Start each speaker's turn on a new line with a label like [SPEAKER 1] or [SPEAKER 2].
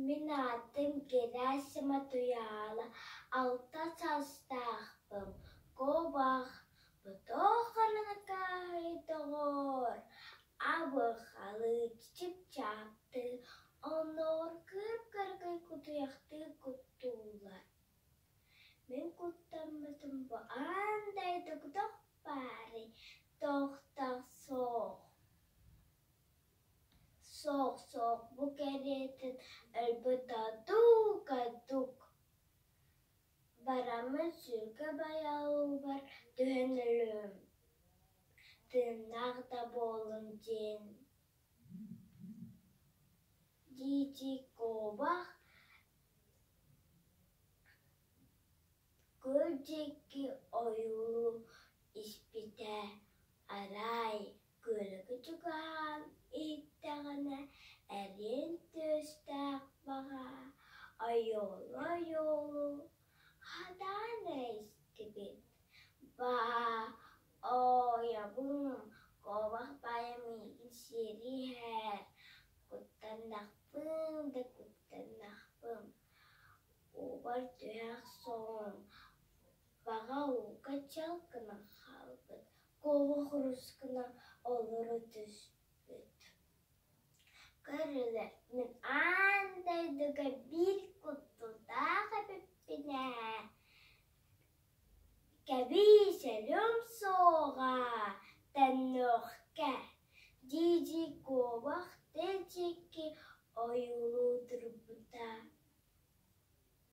[SPEAKER 1] Мин аатым Герасима Туйаала, алта саастаахпын, куобах, ботох харанакааһый доҕоор, абырхалыы чыпчаактыы, оннооҕор кып-кыракый кутуйахтыы куттууллар. Мин куттаммытым бу аан дойдуга туох баарый, туох да суох. Суох, суох, бу кэриэтин өлбүт одуук-одуук Бараммын сүүргэ байалыыбар түһэн өлүөм, тыыннаах да буоллун диэн дии-дии куобах Күөл диэки ойуулуу испитэ, арай күөлгэ чугаһаан иһиттэҕинэ эриэн түөстээх баҕа ойуолу-ойуолуу хатаан эрэ истибит: «Баа, оойобун, куобах баайа миигин сиэри иһэр, куттаннахпын да куттаннахпын Уубар түһэ охсон, баҕа ууга чал гынан хаалбыт, куобах курус гына олоро түспүт. Көр эрэ, мин аан дойдуга биир кутталлаах эбиппин ээ, кэбиис өлүөм суоҕа, төннүөххэ дии-дии куобах тыл диэки ойуулуу турбута.